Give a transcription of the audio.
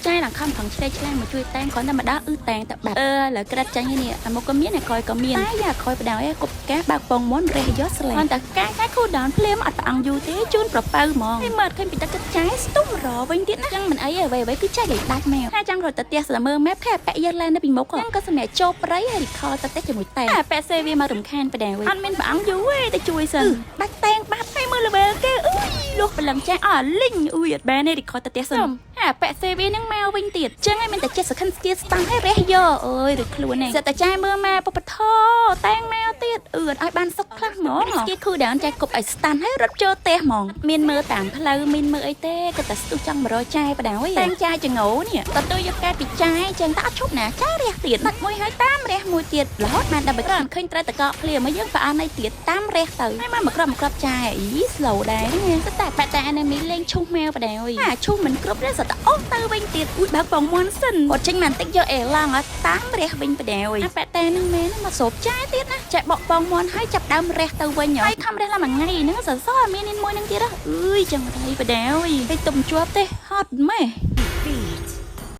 ចាយឡើងខំប្រឹងឆ្លេឆ្លាមកជួយតាំងគ្រាន់តែមកដល់អឺតាំងតែបាត់អឺឥឡូវក្រិតចាញ់នេះអាមុខក៏មានអាក្រោយក៏មានតែយ៉ាក្រោយបដ ாய் គប់ការបើកពងមុនរះយកស្លែគ្រាន់តែការកែ cool down ភ្លាមអត់ប្រអង្គយូរទេជូនប្រពៅហ្មងហើយមើលឃើញពីទឹកចិត្តចាយស្ទុះរវិញទៀតណាចឹងមិនអីទេអ្វីអ្វីគឺចាយឲ្យដាច់មកថាចង់រត់ទៅផ្ទះស្មើ map ខែប៉ែយកឡើងនៅពីមុខហ្នឹងក៏សម្រាប់ចូលព្រៃហើយ recall ទៅផ្ទះជាមួយតែអាប៉ែសេវាមករំខានបដ ாய் អត់មានប្រអង្គយូរទេទៅជួយសិនដាច់តែងបាត់ហើយមើល level គេអុយលុះព្រលឹងចាអស់លីងអុយអត់បានទេ recall ទៅផ្ទះសិនអាប៉ែសេវានឹងមកវិញទៀតចឹងហើយមានតែចិត្តសខិនស្គៀស្តាំងឲ្យរះយកអើយឬខ្លួនឯងសិតតែចាយមើលមកពពធតែងមកទៀតអឺអត់ឲ្យបានសុកខ្លះហ្មងស្គៀ cool down ចាយគប់ឲ្យ stun ហើយរត់ចូលផ្ទះហ្មងមានមើលតាមផ្លូវមានមើលអីទេក៏តែស្ទុះចង់100ចាយបដ ாய் តែងចាយចងោនេះទទួលយកកែពីចាយចឹងតែអត់ឈប់ណាចាយរះទៀតបាត់មួយហើយតាមរះមួយទៀតរហូតបានដល់បើឃើញត្រូវតកកភ្លាមមកយើងប្រអនអីទៀតតាមរះទៅហើយមកមកក្របមកក្របចាយអី slow ដែរហ្នឹងសិតតែប៉តែ enemy លេងឈុះមកបដ ாய் អាឈុះមិនគ្រប់ទេសិតតែអូសទៅវិញទៀតអ៊ុយបើកបងមុនសិនគាត់ចេញមកបន្តិចយកអេឡង់តាមរះវិញបដ ாய் អាប៉តែនឹងមែនមកស្រូបចាយទៀតណាចាក់បកបងមុនហើយចាប់ដើមរះទៅវិញហើយខំរះឡើងមួយថ្ងៃហ្នឹងសសរមានមួយនឹងទៀតអើយចឹងរៃបដ ாய் ហើយទុំជាប់ទេហត់ម៉េះ។